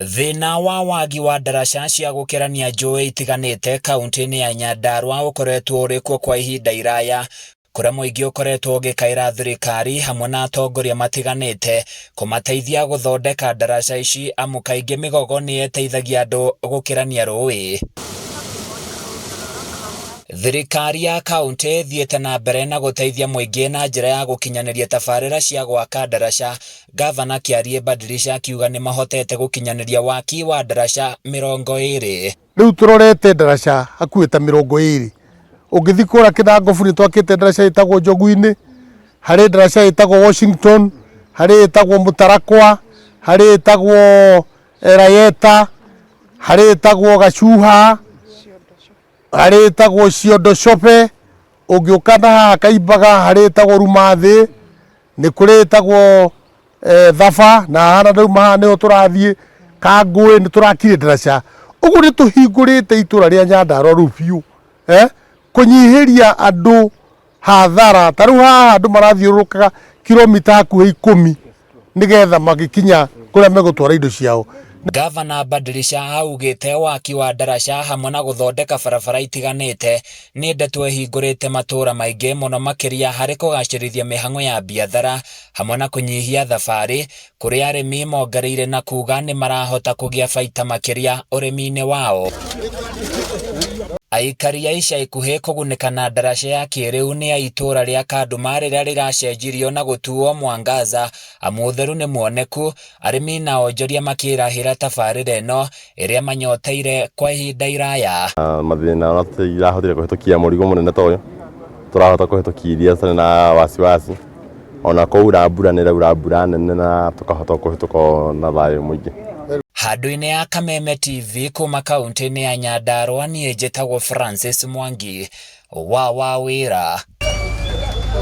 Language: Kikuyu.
Thĩna wa wagi wa ndaraca cia gũkĩrania njũĩ itiganĩte kaunti-inĩ ya Nyandarua ũkoretwo ũrĩ kuo kwa ihinda iraya, kũrĩa mũingĩ ũkoretwo ũgĩkaĩra thirikari hamwe na atongoria matiganĩte kũmateithia gũthondeka ndaraca ici amu kaingĩ mĩgogo nĩ ĩteithagia andũ gũkĩrania rũĩ. Thirikari ya kaunti ĩthiĩte na mbere na gũteithia mũingĩ na njĩra ya gũkinyanĩria tabarĩra cia gwaka ndaraca, Gavana Kĩarie Badilisha akiuga nĩ mahotete gũkinyanĩria waki wa ndaraca 20. Rĩu tũrorete ndaraca hakuhĩ ta 20. Ũngĩthiĩ kũrĩa Kĩnangobu nĩ twakĩte ndaraca ĩtagwo Njogu-inĩ, harĩ ndaraca ĩtagwo Washington, harĩ ĩtagwo Mũtarakwa, harĩ ĩtagwo Rayeta, harĩ ĩtagwo Gacuha, harĩ ĩtagwo Ciondo Cobe, ũngĩũka na haha Kaimbaga harĩ ĩtagwo Rumathĩ, nĩ kũrĩ ĩtagwo Thaba na haha na ndauma haha nĩho tũrathiĩ Kangũĩ nĩ tũrakire ndaraca. Ũguo nĩ tũhingũrĩte itũra rĩa Nyandarua rĩu biũ kũnyihĩria andũ hathara. Ta rĩu haha andũ marathiũrũrũkaga kiromita hakuhĩ 10 nĩgetha magĩkinya kũrĩa megũtwara indo ciao. Gavana Badilisha augĩte waki wa ndaraca hamwe na gũthondeka barabara itiganĩte nĩ ndeto ĩhingũrĩte matũũra maingĩ mũno makĩria harĩ kũgacĩrithia mĩhang'o ya biathara hamwe na kũnyihia thabarĩ kũrĩa arĩmi mongereire na kuga nĩ marahota kũgĩa baita makĩria ũrĩmi-inĩ wao. Aikari a ica ikuhĩ kũgunĩka na ndaraca ya kĩrĩu nĩ a itũũra rĩa Kanduma rĩrĩa rĩracenjirio na gũtuo Mwangaza amu ũtheru nĩ muoneku, arĩmi na onjoria makĩrahĩra tabarĩra ĩno ĩrĩa manyoteire kwa ihinda iraya. Mathĩna ona tũtirahotire kũhĩtũkia mũrigo mũnene ta ũyũ, tũrahota kũhĩtũkia iria citarĩ na wasiwasi, ona kwaura mbura nĩ ĩraura mbura nene na tũkahota kũhĩtũka na thayũ mũingĩ. Handũ-inĩ ya Kameme TV kuma kaunti-inĩ ya Nyandarua niĩ njĩtagwo Francis Mwangi wa Wawĩra.